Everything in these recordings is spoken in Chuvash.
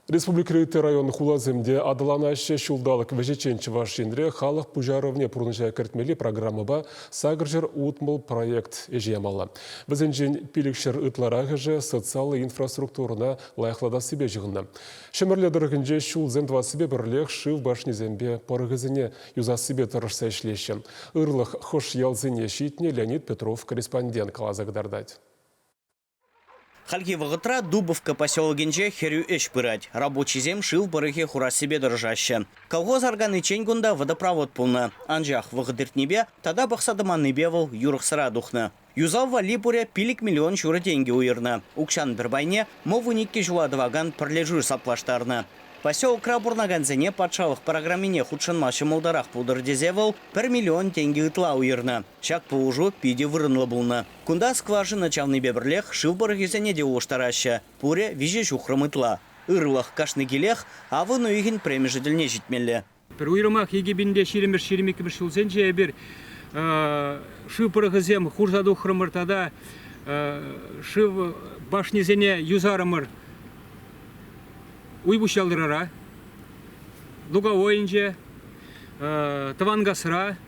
Республикӑри ытти район хуласем те аталанаҫҫӗ. Ҫулталӑк вӗҫӗччен Чӑваш Енре халӑх пуҫарӑвне пурнӑҫа кӗртмелли программӑпа 860 проект ӗҫе ямалла. Вӗсенчен 500 ытларахӑшӗ социаллӑ инфраструктурӑна лайӑхлатассипе ҫыхӑннӑ. Ҫӗмӗрле тӑрӑхӗнче ҫулсем тӑвассипе пӗрлех шыв башнисемпе пӑрӑхӗсене юсассипе тӑрӑшса ӗҫлеҫҫӗ. Ырлӑх хӑш ялсене ҫитнӗ Леонид Петров корреспондент каласа кӑтартать. Хальхи вӑхӑтра Дубовка поселокӗнче хӗрӳ ӗҫ пырать. Рабочисем шыв пӑрӑхӗ хурассипе тӑрӑшаҫҫӗ. Колхоз арканиччен кунта водопровод пулнӑ. Анчах вӑхӑт иртнипе тата пӑхса тӑманнипе вӑл юрӑхсӑра тухнӑ. Юсав валли пурӗ 5 миллион ҫурӑ тенкӗ уйӑрнӑ. Укҫан пӗр пайне МОВ-12 ҫула тӑвакан пӗрлешӳ саплаштарнӑ. Поселокра пурӑнакансене патшалӑх программине хутшӑнма ҫӑмӑлтарах пултӑр тесе вӑл пӗр миллион тенкӗ ытла уйӑрнӑ. Ҫак пулӑшу питӗ вырӑнлӑ пулнӑ. Кунта скважина чавнипе пӗрлех шыв пӑрӑхӗсене те улӑштараҫҫӗ. Пурӗ виҫӗ ҫухрӑм ытла. Ырлӑх кашни килех авӑн уйӑхӗн пӗрремӗшӗ тӗлне ҫитмелле. Пӗр уйрӑмах 2020-мӗш 22-мӗш ҫулсенче эпир шыв пӑрӑхӗсем хурса тухрӑмӑр тата шыв башнисене юсарӑмӑр. Уйпуҫ Ялтӑрара, Луговойӗнче, Тӑванкасра,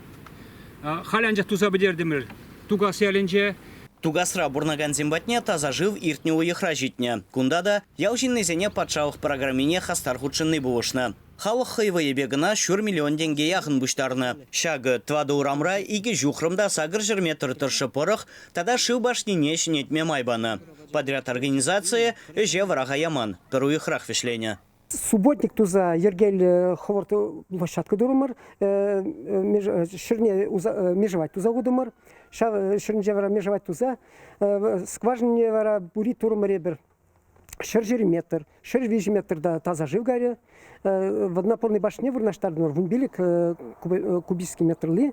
халь анчах туса пӗтертӗмӗр Тукас ялӗнче. Тукасра пурӑнакансем патне таса шыв иртнӗ уйӑхра ҫитнӗ. Кунта та ял ҫыннисене патшалӑх программине хастар хутшӑнни пулӑшнӑ. Халӑх хӑй вӑйӗпе кӑна ҫур миллион тенке яхӑн пуҫтарнӑ. Ҫакӑ тӑватӑ урамра икӗ ҫухрӑм та 800 метр тӑршшӗ пӑрӑх тата шыв башнине ҫӗнетме май панӑ. Подряд организацийӗ ӗҫе вӑраха яман, пӗр уйӑхрах вӗҫленӗ. Субботник туса йӗркеллӗ хӑвӑрт площадка турӑмӑр, ҫӗрне межевать туса хутӑмӑр. Ҫав ҫӗрӗнче вара межевать туса скважине вара пури турӑмӑр эпир. 120 метр, 103 метрта таса шыв кайрӗ. Водонапорный башне вырнаҫтартӑмӑр 15 кубический метрли.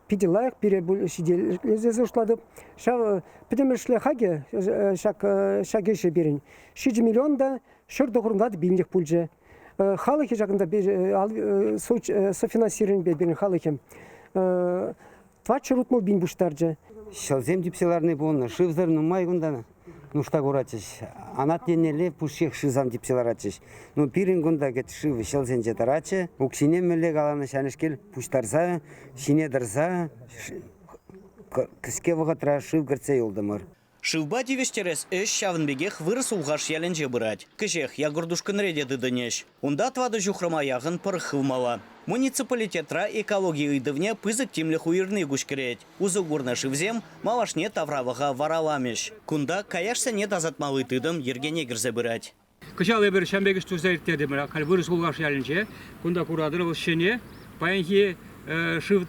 Питӗ лайӑх пире ҫителӗклесе шутлатӑп. Ҫав пӗтӗмӗшле хакӗ ҫак ҫак ӗҫӗ пирӗн 7 миллион та 194 пинлӗх пулчӗ. Халӑхӗ ҫакӑнта софинансированипе пирӗн халӑхӗ 460 пин пуҫтарчӗ. Ҫӑлсем типсе ларни пулнӑ, шывсӑр нумай кунта нушта куратчӗҫ. Анат еннелле пушшех шывсам типсе ларатчӗҫ. Ну, пирӗн кунта кӗт шыв ҫӑлсенче тӑратчӗ. Укҫине мӗнле каланӑ ҫанӗшкел пуҫтарса, ҫине тӑрса кӗске вӑхӑтра шыв кӗртсе юлтӑмӑр. Шывпа тивӗҫтерес ӗҫ ҫавӑн пекех Вырӑс Улхаш ялӗнче пырать. Кӗҫех Якуртушкӑнре те тытӑнӗҫ. Унта тӑватӑ ҫухрӑма яхӑн пӑрӑх хывмалла. Муниципалитетра экологи ыйтӑвне пысӑк тимлӗх уйӑрни куҫкӗрет. Усӑ курнӑ шывсем малашне тавралӑха вараламӗҫ. Кунта каяшсене тасатмалли тытӑм йӗркене кӗрсе пырать. Кӑҫал эпир ҫавӑн пек ӗҫ туса ирттертӗмӗр. Халь Вырӑс Улхаш ялӗнче. Кунта куратӑр, вӑл ҫӗнӗ. Паянхи шыв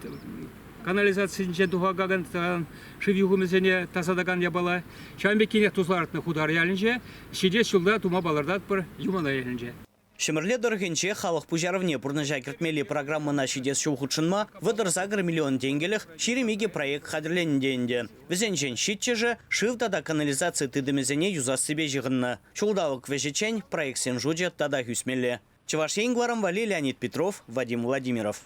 канализацинчен тухакан шыв юхӑмӗсене тасатакан япала. Ҫавӑн пеккинех туса лартнӑ Хутар ялӗнче. Ҫитес ҫулта тума палӑртатпӑр Юмана ялӗнче. Ҫӗмӗрле тӑрӑхӗнче халӑх пуҫарӑвне пурнӑҫа кӗртмелли программӑна ҫитес ҫул хутшӑнма 38 миллион тенкӗлӗх 22 проект хатӗрленнӗ те ӗнтӗ. Вӗсенчен ҫиччӗшӗ шыв тата канализаци тытӑмӗсене юсассипе ҫыхӑннӑ. Ҫулталӑк вӗҫӗччен проектсен шучӗ татах ӳсмелле. Чӑваш Ен кӑларӑм валли Леонид Петров, Вадим Владимиров.